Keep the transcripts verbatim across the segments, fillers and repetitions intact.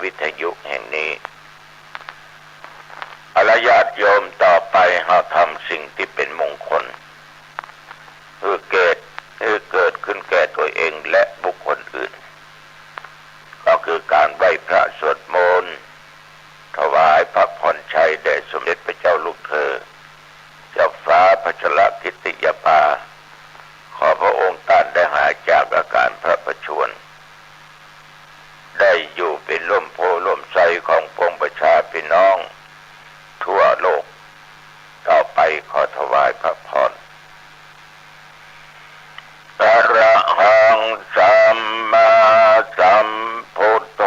วิทยุแห่งนี้ เอาละญาติโยม ต่อไปเฮาทำสิ่งที่เป็นมงคล หื้อเกิด หื้อเกิดขึ้นแก่ตัวเองและบุคคลอื่น ก็คือการไหว้พระสวดมนต์ ถวายพระพรชัยแด่สมเด็จพระเจ้าลูกเธอ เจ้าฟ้าพัชรกิติยาภา ขอพระองค์ต้านได้หายจากอาการพระประชวร ได้อยู่เป๋นร่มโพธิ์ร่มไทรของปวงประชาพี่น้องทั่วโลก ต่อไปขอถวายพระพร อะระหังสัมมาสัมพุทโธ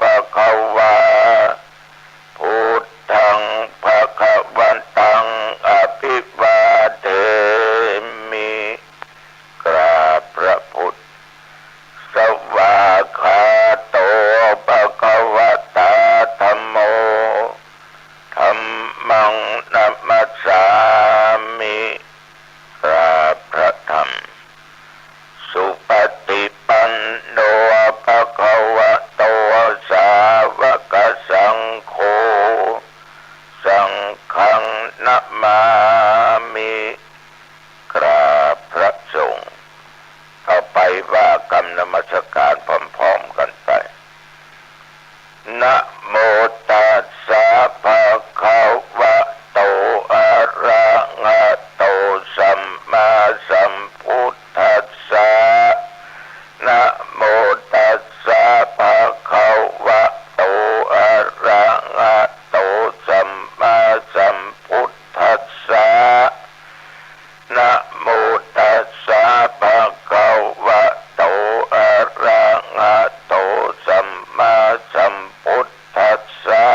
ภะคะวา พุทธัง ภะคะวันตัง อะภิวาเทมิ กราบพระพุทธ สวากขาโต ภะคะวะตา ธัมโม ธัมมัง นะมัสสามิ กราบพระธรรม สุปฏิปันโน ภะคะวะโต สาวกสังโฆ สังฆัง นะมามิ กราบพระสงฆ์ ต่อไปว่ากำนมัสการพร้อมๆ กันไป นะโมตัสสะ ภะคะวะโต อะระหะโต สัมมาสัมพุทธัสสะ นะโมตัสสะ ภะคะวะโต อะระหะโต สัมมาสัมพุทธัสสะ นะโมตัสสะ ภะคะวะโต อะระหะโต สัมมาสัมพุทธัสสะ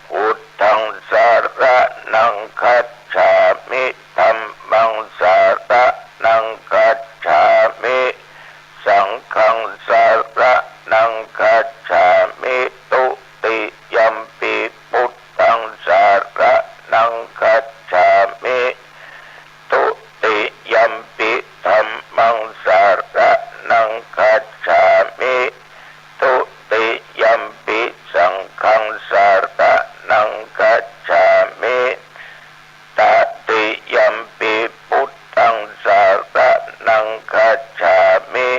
พุทธัง สะระณัง คัจฉามิ ธัมมัง สะระณัง คัจฉามิ สังฆัง สะระณัง คัจฉามิ ตุติยัมปิ พุทธัง สะระณัง คัจฉามิ ตุติยัมปิ ธัมมัง สะระณัง คัจฉามิ ตุติยัมปิ สังฆัง สะระณัง คัจฉามิ ตติยัมปิ พุทธัง สะระณัง คัจฉามิ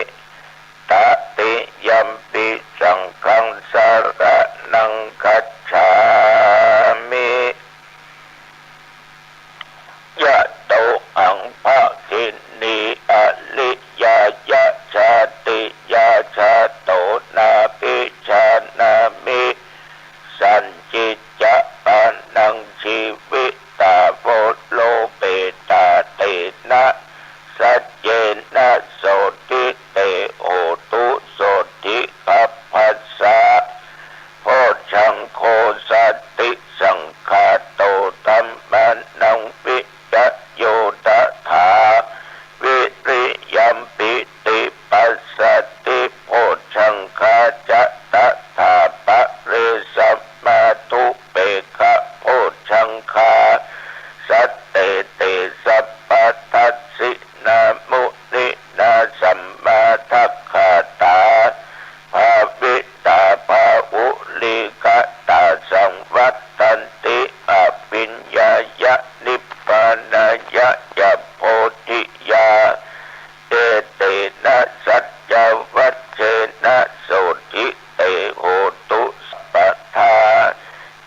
ตติยัมปิ สังฆัง สะระณัง คัจฉามิ ยะโต หัง ภะคินี อะริยายะ ชาติยา ชาโต นาภิชานามิ สัญญิจจะ ปะนัง จีวิตา โว โลเปตา เตนะ สัจเจนะ โสตถิ เต โหตุ โสตถิ คัพพะสสะ โพชฌังโค สัตติสังขาโต ธัมมานัง วิจโย ตถา วิริยัมปิติ ปัสสะติ โพชฌังคา จะ ตถา ปะเร สัมมาทุปเปกขะ โพชฌังคา สัตเต เต สัพพะทัสสินา มุนินา สัมมาทักขาตา ภาวิตา ภาวุลีกตา สังวัตตันติ อภิญญายะ นิพพานายะ ยะ โพธิยา เอเตนะ สัจจวัจเจนะ โสตถิ เต โหตุ สัพพะทา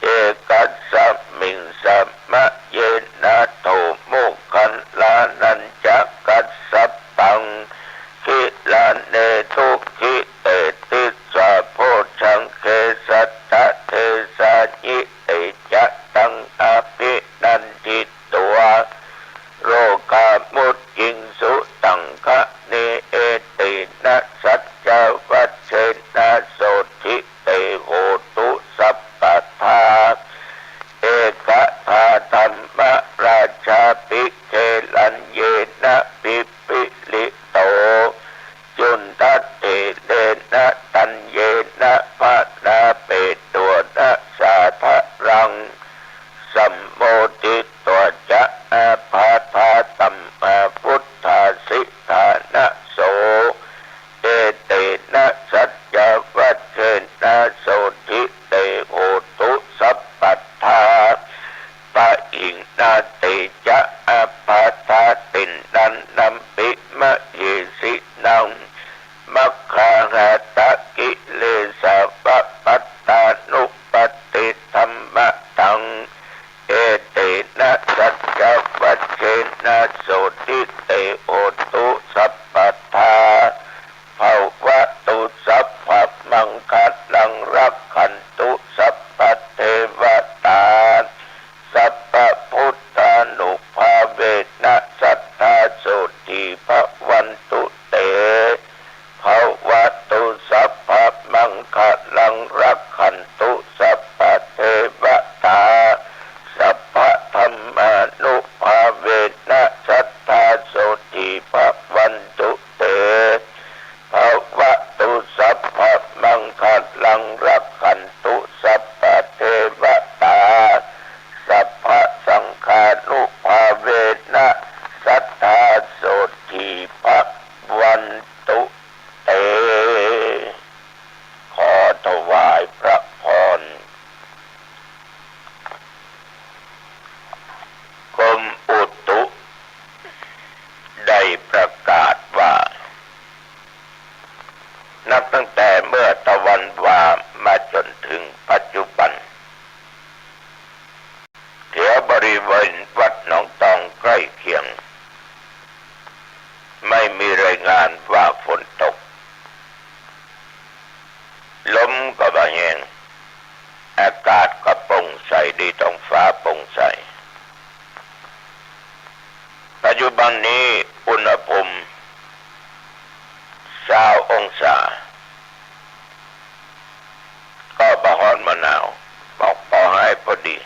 เอกัสสะมิง สะมะเยนะ โถ โมคคัลลานัญจะกัสสะปัง กิลาเน ทุกขิเต ติสสา โพชฌังเข สัตตะเทสายิ เต จะ ตัง อภินันทิ ตวา โรคามุจจิงสุตังคะเน เอเตนะ สัจจวัจเจนะ โสตถิ เต โหตุ สัพพะทา เอกทาธัมมราชาภิ เกลัญเยนะ ภิปปิลิโต จุณฑะเถเรนะ ธัญเยนะ พะนาเปโตนะ สาทะรัง สัมโมทิตวา จะ อาภาธาธัมมา วุฏฐาสิฐานะโส เอเตน นับตั้งแต่เมื่อตะวันวามาจ๋นเถิงปัจจุบัน แถวบริเวณวัดหนองตองใก้เคียง ไม่มีรายงานว่าฝนตก ลมก็บ่แฮง อากาศก็โปร่งใสดี ท้องฟ้าโปร่งใส ปัจจุบันนี้อุณหภูมิซาวองศา ก็บ่ฮ้อนบ่หนาว ปอ ปอหายปอดี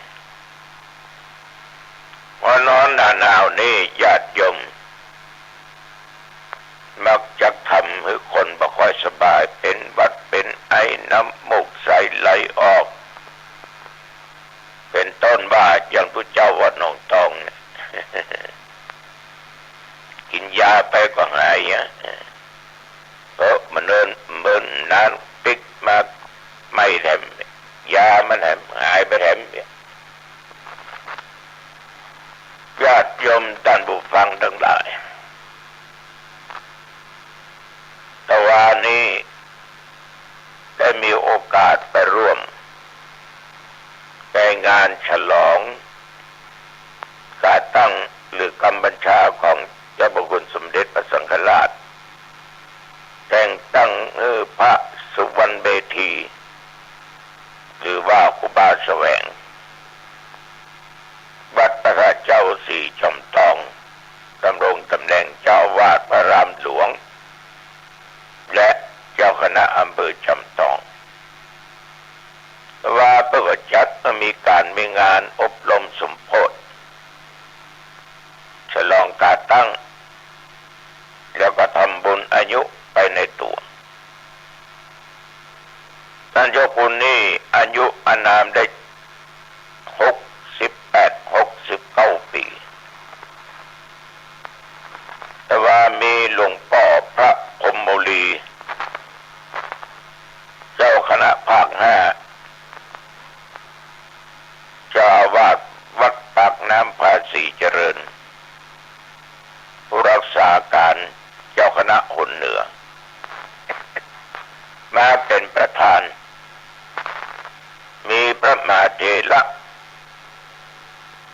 เพราะหน้าหนาวนี่ญาติโยม มักจะทำหื้อคนบ่ค่อยสบาย เป๋นหวัดเป๋นไอ น้ำมูกใสไหลออก เป๋นต้นว่าอย่างตุ๊เจ้าวัดหนองตองเนี่ย กิ๋นยาไปก็หายอะ เออ มันเอิ้น มันนานปิ๊กมาไม่แถม ยามันแถม หายไปแถม ญาติโยมต้านผู้ฟังตังหลาย ตะวานี้ได้มีโอกาสไปร่วมในงานฉลองก๋าตั้งหรือกำบัญชาของเจ้าพระคุณสมเด็จพระสังฆราช แต่งตั้งหื้อพระสุวรรณเมธี หรือว่าครูบาแสวง วัดพระธาตุเจ้าสีจอมทอง ดำรงตำแหน่งเจ้าอาวาสพระอารามหลวง และเจ้าคณะอำเภอจอมทอง ว่าเปิ้นก็จัดหื้อมีก๋านมีงานอบรมสมโพธิ ฉลองก๋าตั้ง แล้วก็ทำบุญอายุไปในตั๋ว ต้านเจ้าคุณนี่อายุอานามได้หกสิบแปด หกสิบเก้าปี๋ แต่ว่ามีหลวงป้อพระพรหมบุรี เจ้าคณะภาคห้า เจ้าอาวาสวัดปากน้ำภาษีเจริญ ผู้รักษาก๋านเจ้าคณะหนเหนือ มาเป๋นประธาน มีพระมหาเถระ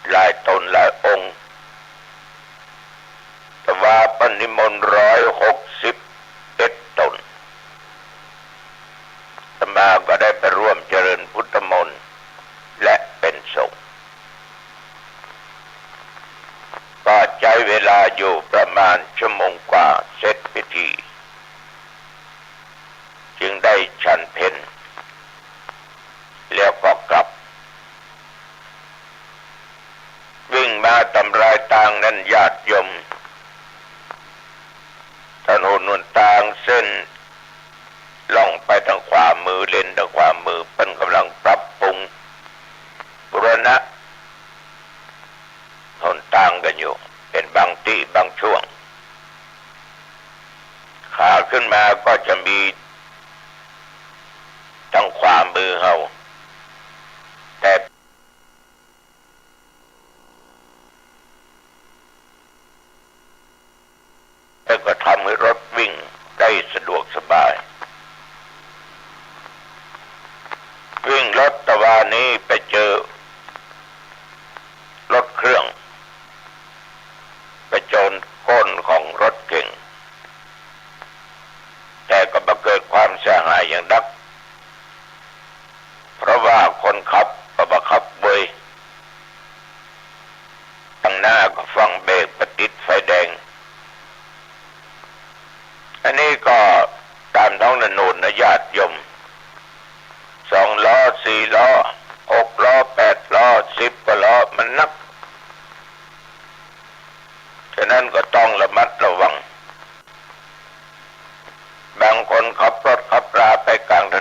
หลายต๋นหลายองค์ แต่ว่าเปิ้นนิมนต์ร้อยหกสิบเอ็ดต๋น อาตมาก็ได้ไปร่วมเจริญพุทธมนต์และเป๋นสงฆ์ ก็ใจ๊เวลาอยู่ประมาณชั่วโมงกว่าเสร็จพิธี จึงได้ฉันเพล แล้วก็กลับ วิ่งมาต๋ามรายตางนั้นญาติโยม ถนนหนตางเส้นล่องไปตางขวามือ เลนตางขวามือ เปิ้นก่ำลังปรับปรุงบูรณะหนตางกั๋นอยู่ เป๋นบางตี้บางช่วง ขาขึ้นมาก็จะมีตางขวามือเฮา แต่ แล้วก็ทำหื้อรถวิ่งได้สะดวกสบาย วิ่งรถตะวานี้ไปเจอรถเครื่อง ไปโจนก้นของรถเก๋ง แต่ก็บ่เกิดความเสียหายอย่างนัก เพราะว่าคนขับก็บ่ขับเว่ย ตางหน้าก็ฟั่งเบรก บ่ติดไฟแดง อันนี้ก็ต๋ามท้องถนนนะญาติโยม สองล้อ สี่ล้อ หกล้อ แปดล้อ สิบกว่าล้อ มันนัก ฉะนั้นก็ต้องระมัดระวัง บางคนขับรถขับราไปก๋างถ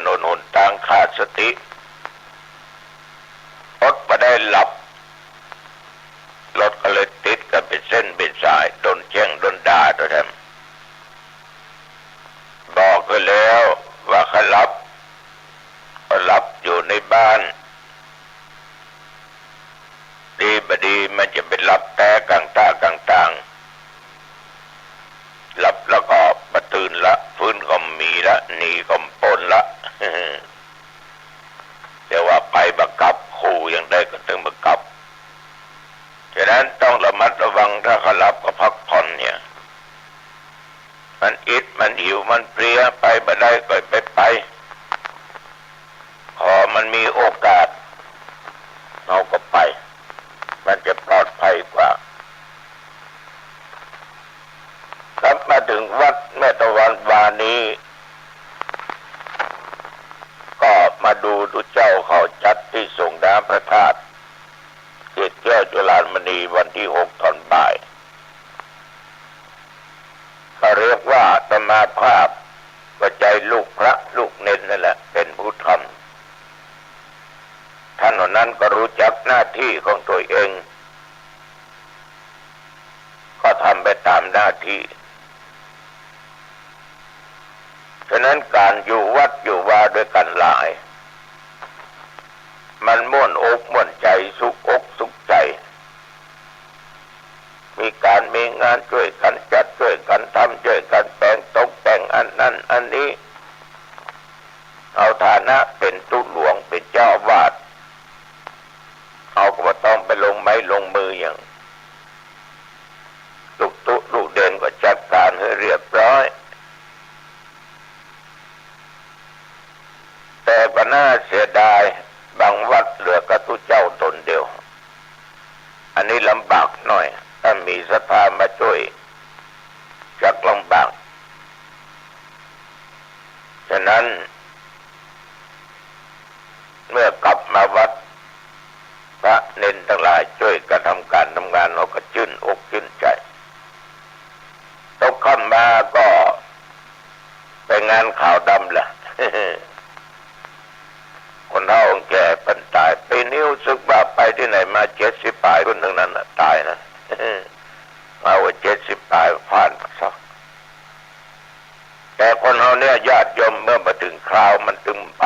หนีก็ป๊นละ แต่ว่าไปบ่กลับ คู่อย่างใดก็ตึงบ่กลับ ฉะนั้นต้องระมัดระวัง ถ้าเขาหลับก็พักผ่อนเนี่ย มันอิด มันหิว มันเพลีย ไปบ่ได้ก็ไปไป ขอมันมีโอกาส เราก็ไป มันจะปลอดภัยกว่า กลับมาเถิงวัดเมื่อตะวันวานี้ ก็มาดูตุ๊เจ้าเขาจัดตี้สรงน้ำพระธาตุเกศแก้วจุฬามณีวันตี้หกต๋อนบ่าย ก็เรียกว่าอาตมาภาพก็ใจ๊ลูกพระลูกเณรนั่นแหละเป๋นผู้ทำ ท่านเหล่านั้นก็ฮู้จักหน้าตี้ของตั๋วเอง ก็ทำไปต๋ามหน้าตี้ ฉะนั้นก๋านอยู่วัดอยู่วาด้วยกั๋นหลาย มันม่วนอกม่วนใจ๋ สุขอกสุขใจ๋ มีก๋านมีงานจ้วยกั๋นจัด จ้วยกั๋นทำ จ้วยกั๋นแต่งตกแต่งอันนั้นอันนี้ เอาฐานะเป๋นตุ๊หลวง เป๋นเจ้าอาวาส เอาก็บ่ต้องไปลงไม้ลงมือหยัง ลูกตุ๊ลูกเณรก็จัดก๋านหื้อเรียบร้อย แต่ก็น่าเสียดาย บางวัดเหลือก็ตุ๊เจ้าต๋นเดียว อันนี้ลำบากหน่อย ถ้ามีศรัทธามาจ้วย จักลำบาก ฉะนั้น เมื่อกลับมาวัด พระเณรตังหลายจ้วยกั๋นทำก๋านทำงาน เฮาก็จื้นอกจื้นใจ๋ ตกค่ำมาก็ไปงานขาวดำแหละ คนเฒ่าคนแก่เปิ้นต๋าย ปี๋นี้ฮู้สึกว่าไปตี้ไหนมา เจ็ดสิบป๋ายคนตึงนั้นน่ะต๋ายนะ เอาว่าเจ็ดสิบป๋ายผ่านมาซะ แต่คนเฮาเนี่ยญาติโยม เมื่อมาเถิงคราวมันตึงไป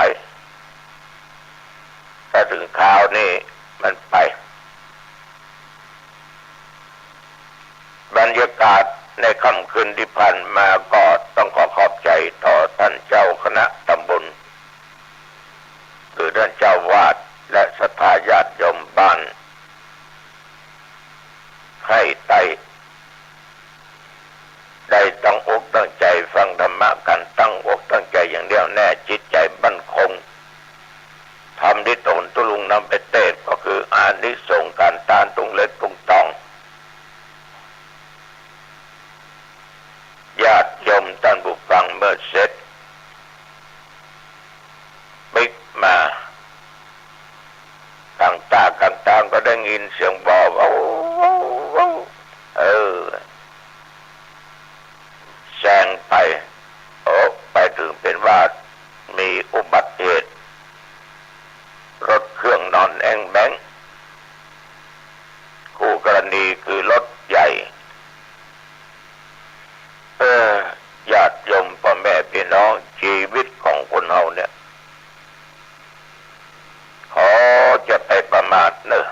ถ้าเถิงคราวนี่มันไป บรรยากาศในค่ำคืนตี้ผ่านมาก็ต้องขอขอบใจ๋ต่อต้านเจ้าคณะต๋ำบล หรือต้านเจ้าอาวาส และศรัทธาญาติโยมบ้าน ให้ได้ ได้ตั้งอกตั้งใจ๋ฟังธรรมะกั๋น ตั้งอกตั้งใจ๋อย่างแน่วแน่ จิตใจ๋มั่นคง ธรรมตี้ต๋นตุ๊ลุงนำไปเตศน์ ก็คืออานิสงส์ก๋านตานตุ๊งเล็กตุ๊งตอง ญาติโยมต้านผู้ฟัง เมื่อเสร็จ ปิ๊กมา ก๋างต้าก๋างตางก็ได้ยินเสียงบ่อ ว้าว ว้าว ว้าว เออ แซงไป โอ้ ไปเถิงเป๋นว่ามีอุบัติเหตุ รถเครื่องหนอนแอ๊งแบ๊ง คู่กรณีคือรถใหญ่ เออ ญาติโยมป้อแม่ปี้น้อง จีวิตของคนเฮาเนี่ย ขอจะไปประมาทเน่อ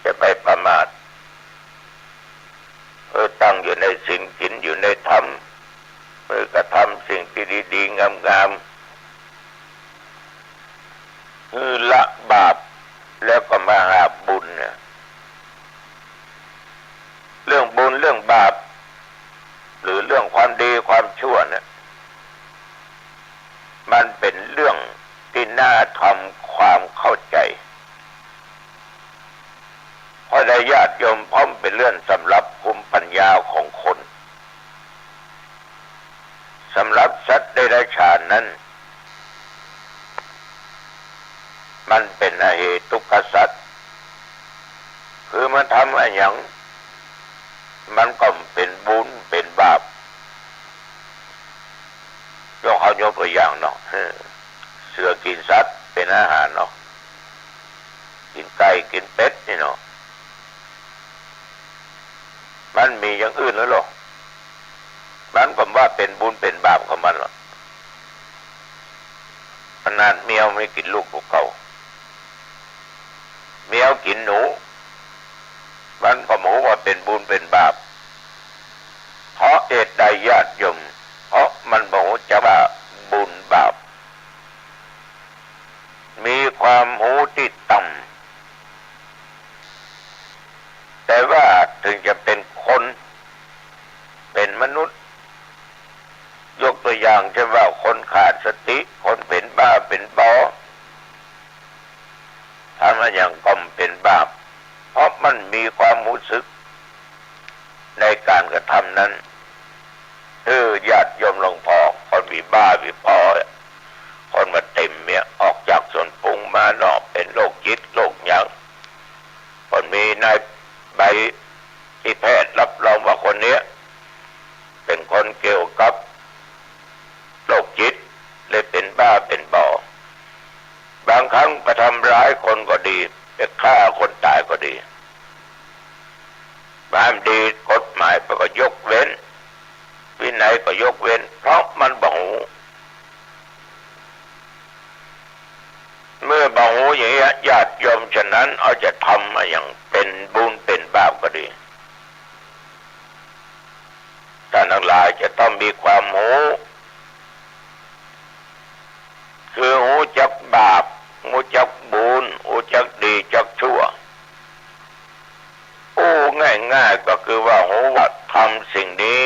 จะไปประมาท เออ ตั้งอยู่ในศีล กิ๋นอยู่ในธรรม เออ กระทำสิ่งตี้ดีๆ งามๆ หื้อละบาป แล้วก็มาหาบุญเนี่ย เรื่องบุญเรื่องบาป หรือเรื่องความดีความชั่วเนี่ย มันเป๋นเรื่องตี้น่าทำความเข้าใจ๋ เพราะได้ญาติโยม เพราะมันเป๋นเรื่องสำหรับภูมิปัญญาของคน สำหรับสัตว์เดรัจฉานนั้น มันเป๋นอเหตุกสัตว์ คือมันทำอะหยัง มันก็เป๋นบุญเป๋นบาป ยก เฮายกตั๋วอย่างเนาะ เออ เสือกิ๋นสัตว์เป๋นอาหารเนาะ กิ๋นไก่กิ๋นเป็ดนี่เนาะ มันมีอย่างอื่นแล้วเหรอ มันก็ว่าเป๋นบุญเป๋นบาปของมันเหรอ ขนาดแมวมันกิ๋นลูกของเขา แมวกิ๋นหนู มันก็บ่ฮู้ว่าเป๋นบุญเป๋นบาป เพราะเหตุใดญาติโยม เพราะมันบ่ฮู้จักว่า คนขาดสติ คนเป๋นบ้าเป๋นบอ ทำอะหยังก็เป๋นบาป เพราะมันมีความฮู้สึกในก๋านกระทำนั้น เออ ญาติโยมหลวงพ่อ คนมีบ้ามีบอ คนมาเต็มเนี่ย ออกจากสวนปรุงมาเนาะ เป๋นโรคจิตโรคหยัง คนมีในใบที่แพทย์รับรองว่าคนเนี้ยเป๋นคนเกี่ยวกับโรคจิต เลยเป๋นบ้าเป๋นบอ บางครั้งไปทำร้ายคนก็ดี ไปฆ่าคนต๋ายก็ดี บางทีกฎหมายก็ยกเว้น วินัยก็ยกเว้น เพราะมันบ่ฮู้ เมื่อบ่ฮู้อย่างเงี้ย ญาติโยมฉะนั้นเฮาจะทำอะหยัง เป๋นบุญเป๋นบาปก็ดี ต้านตังหลายจะต้องมีความฮู้ คือฮู้จักบาป ฮู้จักบุญ ฮู้จักดีจักชั่ว อู้ง่ายๆ ก็คือว่าฮู้ว่าทำสิ่งนี้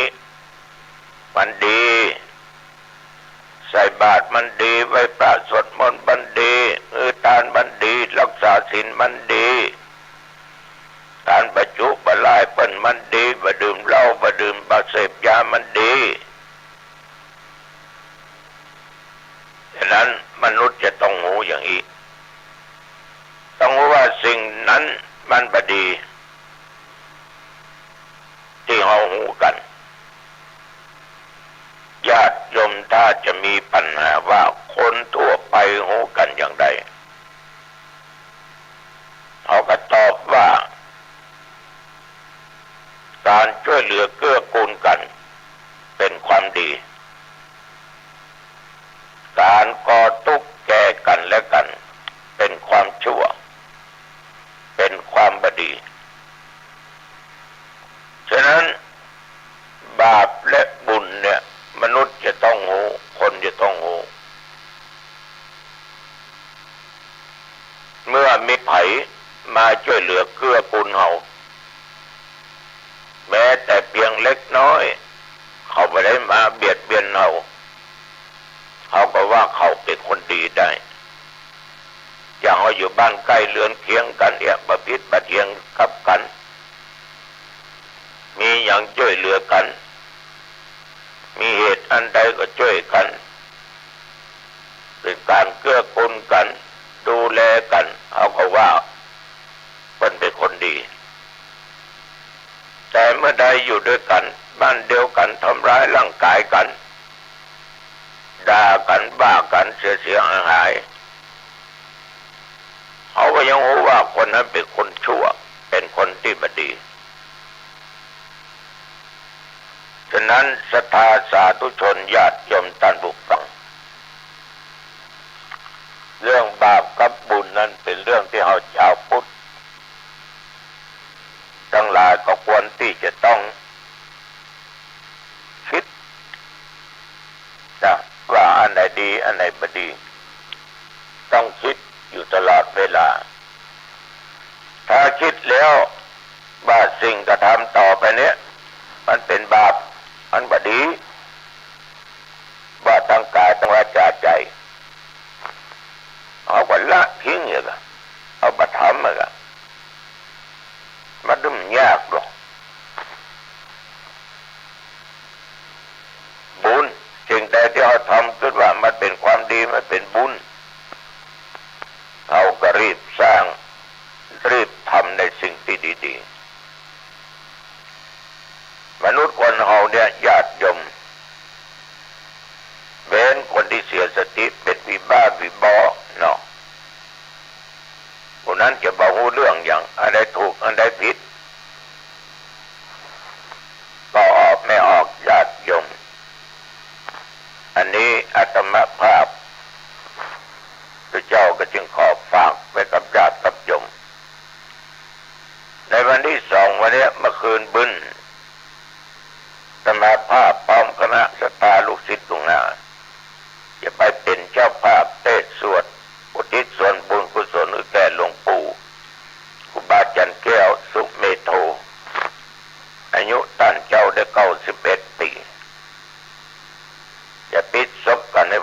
มันดี ใส่บาตรมันดี ไหว้พระสวดมนต์มันดี หื้อตานมันดี รักษาศีลมันดี ก๋านบ่จุบ่ล่ายเปิ้นมันดี บ่ดื่มเหล้า บ่ดื่ม บ่เสพยามันดี ฉะนั้นมนุษย์จะต้องฮู้อย่างอี้ ต้องฮู้ว่าสิ่งนั้นมันบ่ดี ตี้เฮาฮู้กั๋น ญาติโยมถ้าจะมีปัญหาว่าคนทั่วไปฮู้กั๋นอย่างใด เฮาก็ตอบว่า ก๋านจ้วยเหลือเกื้อกูลกั๋นเป๋นความดี ก๋านก่อตุ๊กข์แก่กั๋นและกั๋นเป๋นความชั่ว เป๋นความบ่ดี ฉะนั้นบาปและบุญเนี่ย มนุษย์จะต้องฮู้ คนจะต้องฮู้ เมื่อมีใผมาจ้วยเหลือเกื้อกูลเฮา แม้แต่เปียงเล็กน้อย เขาบ่ได้มาเบียดเบียนเฮา เฮาก็ว่าเขาเป๋นคนดีได้ อย่างเฮาอยู่บ้านใก้เฮือนเคียงกั๋นเนี่ย บ่ผิดบ่เถียงกับกั๋น มีหยังจ้วยเหลือกั๋น มีเหตุอันใดก็จ้วยกั๋น เป๋นก๋านเกื้อกูลกั๋น ดูแลกั๋น เฮาก็ว่าเปิ้นเป๋นคนดี แต่เมื่อใดอยู่ด้วยกั๋น บ้านเดียวกั๋น ทำร้ายร่างกายกั๋น ด่ากั๋น ว่ากั๋นเสียเสียหายหาย เฮาก็ยังฮู้ว่าคนนั้นเป๋นคนชั่ว เป๋นคนตี้บ่ดี ฉะนั้นศรัทธาสาธุชนญาติโยมต้านผู้ฟัง เรื่องบาปกับบุญนั้นเป๋นเรื่องตี้เฮาจาวพุทธตังหลายก็ควรตี้จะต้อง กึ๊ดนะ ว่าอันไหนดี อันไหนบ่ดี ต้องกึ๊ดอยู่ตลอดเวลา ถ้ากึ๊ดแล้วว่าสิ่งกระทำต่อไปเนี้ย มันเป๋นบาป มันบ่ดี ว่าตางก๋าย ตางวาจ๋า ใจ๋ เฮาก็ละทิ้งเสียก่อ เฮาบ่ทำเสียก่อ มันบ่ยากดอก บุญ สิ่งใดตี้เฮาทำ กึ๊ดว่ามันเป๋นความดี มันเป๋นบุญ เฮาก็รีบสร้าง รีบทำในสิ่งตี้ดีๆ มนุษย์คนเฮาเนี่ย ญาติโยม เว้นคนตี้เสียสติ เป๋นผีบ้าผีบอเนาะ ผู้นั้นจะบ่ฮู้เรื่องหยัง อันใดถูก อันใดผิด ก็ออก ไม่ออก ญาติโยม อันนี้อาตมาภาพ พระเจ้าก็จึงขอฝากไว้กับญาติกับโยม ในวันตี้สองวันเนี้ย เมื่อคืนบึ้น อาตมาภาพพร้อมคณะศรัทธาลูกศิษย์ลูกหา จะไปเป๋นเจ้าภาพเตสน์สวด อุทิศส่วนบุญกุศลหื้อแก่หลวงปู่ ครูบาจันทร์แก้ว สุเมโธ อายุต้านเจ้าได้เก้าสิบเอ็ดปี๋ จะปิดศพกั๋นใน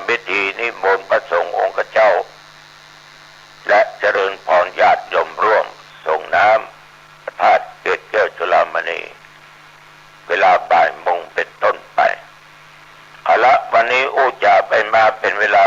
พิธีนิมนต์พระสงฆ์องค์เจ้า และเจริญพรญาติโยมร่วมส่งน้ำพระธาตุเกศแก้วจุฬามณี เวลาบ่ายโมงเป็นต้นไป เอาละ วันนี้อู้จ๋าไปมาเป๋นเวลา